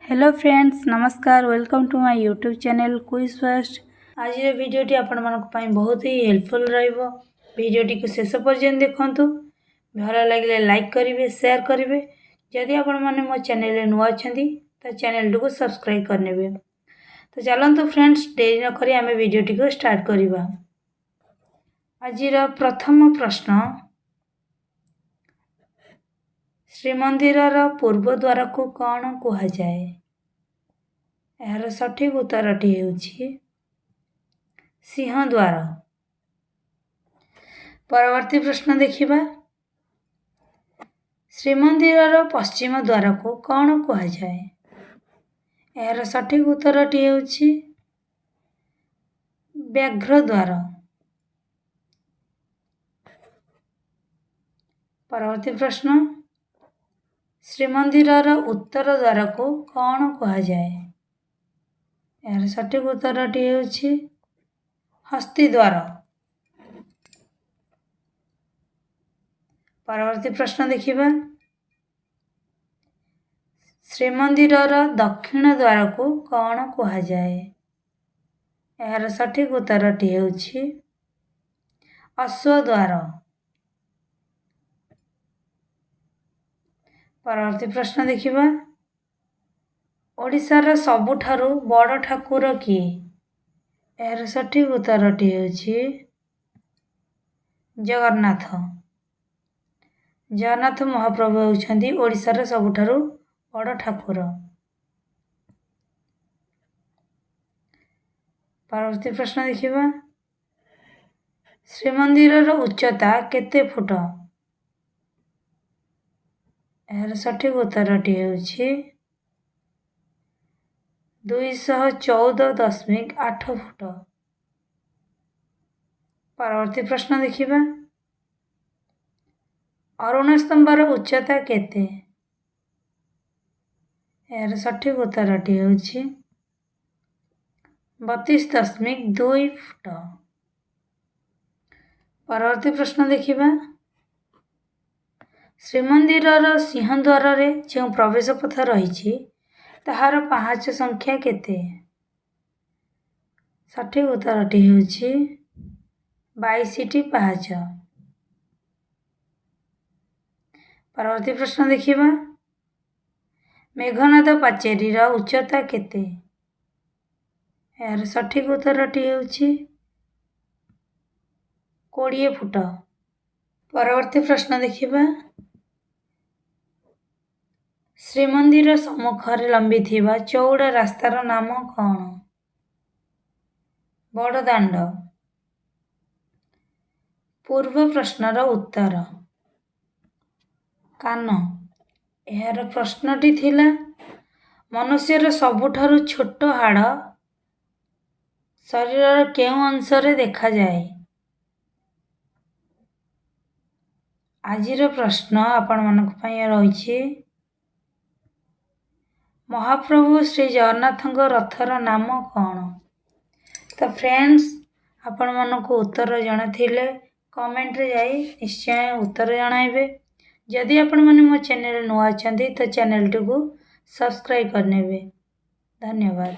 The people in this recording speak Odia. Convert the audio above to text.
ହ୍ୟାଲୋ ଫ୍ରେଣ୍ଡସ୍, ନମସ୍କାର। Welcome to my YouTube channel Quiz First. ଆଜିର ଭିଡ଼ିଓଟି ଆପଣମାନଙ୍କ ପାଇଁ ବହୁତ ହି ହେଲ୍ପଫୁଲ୍ ରହିବ। ଭିଡ଼ିଓଟିକୁ ଶେଷ ପର୍ଯ୍ୟନ୍ତ ଦେଖନ୍ତୁ। ଭଲ ଲାଗିଲେ ଲାଇକ୍ କରିବେ, ସେୟାର କରିବେ। ଯଦି ଆପଣମାନେ ମୋ ଚ୍ୟାନେଲରେ ନୂଆ ଅଛନ୍ତି, ତ ଚ୍ୟାନେଲଟିକୁ ସବସ୍କ୍ରାଇବ୍ କରିନେବେ। ତ ଚାଲନ୍ତୁ ଫ୍ରେଣ୍ଡସ୍, ଡେରି ନକରି ଆମେ ଭିଡ଼ିଓଟିକୁ ଷ୍ଟାର୍ଟ କରିବା। ଆଜିର ପ୍ରଥମ ପ୍ରଶ୍ନ, ଶ୍ରୀମନ୍ଦିରର ପୂର୍ବ ଦ୍ୱାରକୁ କ'ଣ କୁହାଯାଏ? ଏହାର ସଠିକ୍ ଉତ୍ତରଟି ହେଉଛି ସିଂହଦ୍ୱାର। ପରବର୍ତ୍ତୀ ପ୍ରଶ୍ନ ଦେଖିବା। ଶ୍ରୀମନ୍ଦିରର ପଶ୍ଚିମ ଦ୍ୱାରକୁ କ'ଣ କୁହାଯାଏ? ଏହାର ସଠିକ୍ ଉତ୍ତରଟି ହେଉଛି ବ୍ୟାଘ୍ରଦ୍ୱାର। ପରବର୍ତ୍ତୀ ପ୍ରଶ୍ନ, ଶ୍ରୀମନ୍ଦିରର ଉତ୍ତର ଦ୍ୱାରକୁ କ'ଣ କୁହାଯାଏ? ଏହାର ସଠିକ୍ ଉତ୍ତରଟି ହେଉଛି ହସ୍ତୀଦ୍ୱାର। ପରବର୍ତ୍ତୀ ପ୍ରଶ୍ନ ଦେଖିବା। ଶ୍ରୀମନ୍ଦିରର ଦକ୍ଷିଣ ଦ୍ୱାରକୁ କ'ଣ କୁହାଯାଏ? ଏହାର ସଠିକ୍ ଉତ୍ତରଟି ହେଉଛି ଅଶ୍ୱଦ୍ୱାର। ପରବର୍ତ୍ତୀ ପ୍ରଶ୍ନ ଦେଖିବା। ଓଡ଼ିଶାର ସବୁଠାରୁ ବଡ଼ ଠାକୁର କିଏ? ଏହାର ସଠିକ୍ ଉତ୍ତରଟି ହେଉଛି ଜଗନ୍ନାଥ। ଜଗନ୍ନାଥ ମହାପ୍ରଭୁ ହେଉଛନ୍ତି ଓଡ଼ିଶାର ସବୁଠାରୁ ବଡ଼ ଠାକୁର। ପରବର୍ତ୍ତୀ ପ୍ରଶ୍ନ ଦେଖିବା। ଶ୍ରୀମନ୍ଦିରର ଉଚ୍ଚତା କେତେ ଫୁଟ? ଏହାର ସଠିକ୍ ଉତ୍ତରଟି ହେଉଛି 214.8 ଫୁଟ। ପରବର୍ତ୍ତୀ ପ୍ରଶ୍ନ ଦେଖିବା। ଅରୁଣ ସ୍ତମ୍ଭର ଉଚ୍ଚତା କେତେ? ଏହାର ସଠିକ୍ ଉତ୍ତରଟି ହେଉଛି 32.2 ଫୁଟ। ପରବର୍ତ୍ତୀ ପ୍ରଶ୍ନ ଦେଖିବା। ଶ୍ରୀମନ୍ଦିରର ସିଂହଦ୍ୱାରରେ ଯେଉଁ ପ୍ରବେଶ ପଥ ରହିଛି, ତାହାର ପାହାଚ ସଂଖ୍ୟା କେତେ? ସଠିକ୍ ଉତ୍ତରଟି ହେଉଛି 22ଟି ପାହାଚ। ପରବର୍ତ୍ତୀ ପ୍ରଶ୍ନ ଦେଖିବା। ମେଘନାଦ ପାଚେରୀର ଉଚ୍ଚତା କେତେ? ଏହାର ସଠିକ୍ ଉତ୍ତରଟି ହେଉଛି 20 ଫୁଟ। ପରବର୍ତ୍ତୀ ପ୍ରଶ୍ନ ଦେଖିବା। ଶ୍ରୀମନ୍ଦିର ସମ୍ମୁଖରେ ଲମ୍ବିଥିବା ଚଉଡ଼ା ରାସ୍ତାର ନାମ କ'ଣ? ବଡ଼ଦାଣ୍ଡ। ପୂର୍ବ ପ୍ରଶ୍ନର ଉତ୍ତର, କାନ। ଏହାର ପ୍ରଶ୍ନଟି ଥିଲା, ମନୁଷ୍ୟର ସବୁଠାରୁ ଛୋଟ ହାଡ଼ ଶରୀରର କେଉଁ ଅଂଶରେ ଦେଖାଯାଏ? ଆଜିର ପ୍ରଶ୍ନ ଆପଣମାନଙ୍କ ପାଇଁ ରହିଛି, ମହାପ୍ରଭୁ ଶ୍ରୀ ଜଗନ୍ନାଥଙ୍କ ରଥର ନାମ କ'ଣ? ତ ଫ୍ରେଣ୍ଡସ୍, ଆପଣମାନଙ୍କୁ ଉତ୍ତର ଜଣାଥିଲେ କମେଣ୍ଟରେ ଯାଇ ନିଶ୍ଚୟ ଉତ୍ତର ଜଣାଇବେ। ଯଦି ଆପଣମାନେ ମୋ ଚ୍ୟାନେଲରେ ନୂଆ ଅଛନ୍ତି, ତ ଚ୍ୟାନେଲଟିକୁ ସବସ୍କ୍ରାଇବ୍ କରିନେବେ। ଧନ୍ୟବାଦ।